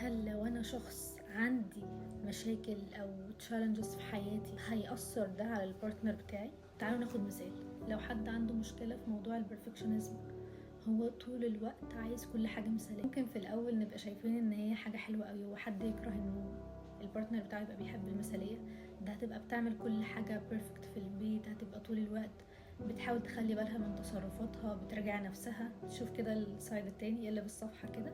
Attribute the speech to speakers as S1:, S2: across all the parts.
S1: هل لو انا شخص عندي مشاكل او challenges في حياتي هيأثر ده على ال partner بتاعي؟ تعالوا ناخد مثال. لو حد عنده مشكلة في موضوع ال perfectionism، هو طول الوقت عايز كل حاجة مثالية. ممكن في الأول نبقى شايفين إن هي حاجة حلوة قوي، وحد يكره إنه ال partner بتاعه يبقى بيحب المثالية. ده هتبقى بتعمل كل حاجة perfect في البيت، هتبقى طول الوقت بتحاول تخلي بالها من تصرفاتها، بتراجع نفسها. تشوف كده ال side التاني اللي بالصفحة كده،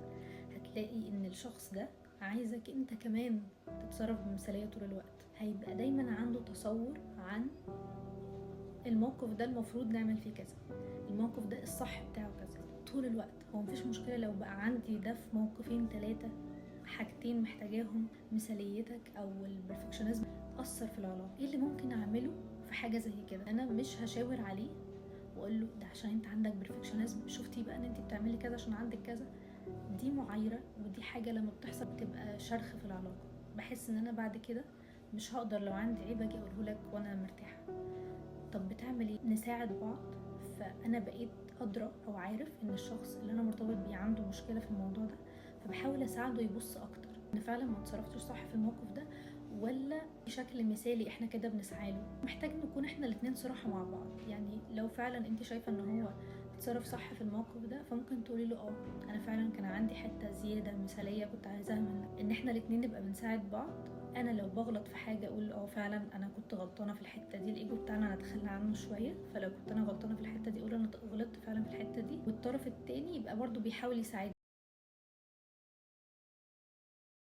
S1: هتلاقي ان الشخص ده عايزك انت كمان تتصرف بمثالية طول الوقت. هيبقى دايما عنده تصور عن الموقف ده المفروض نعمل فيه كذا، الموقف ده الصح بتاعه كذا طول الوقت. هو مفيش مشكلة لو بقى عندي ده في موقفين، ثلاثة، حاجتين محتاجاهم مثاليتك او ال perfectionism اثر في العلاقه. ايه اللي ممكن اعمله في حاجة زي كده؟ انا مش هشاور عليه واقول له ده عشان انت عندك perfectionism، شفتي بقى ان انت بتعملي كذا عشان عندك كذا. دي معايره، ودي حاجة لما بتحصل بتبقى شرخ في العلاقه. بحس ان انا بعد كده مش هقدر لو عندي عيب اجي اقوله لك وانا مرتاحه. طب بتعمل ايه؟ نساعد بعض. فانا بقيت ادرى او عارف ان الشخص اللي انا مرتبط بيه عنده مشكلة في الموضوع ده، فبحاول اساعده يبص اكتر ان فعلا ما اتصرفتش صح في الموقف ده ولا شكل مثالي احنا كده بنسعى له. محتاج نكون احنا الاتنين صراحة مع بعض. يعني لو فعلا انت شايفه ان هو اتصرف صح في الموقف ده، فممكن تقولي له اه انا فعلا كان عندي حتة زيادة مثاليه كنت عايزاها منك. ان احنا الاتنين نبقى بنساعد بعض. انا لو بغلط في حاجة اقول اه فعلا انا كنت غلطانة في الحتة دي. الايجو بتاعنا نتخلى عنه شويه، فلو كنت انا غلطانة في الحتة دي اقول انا غلطت فعلا في الحتة دي، والطرف التاني يبقى برضو بيحاول يساعدني.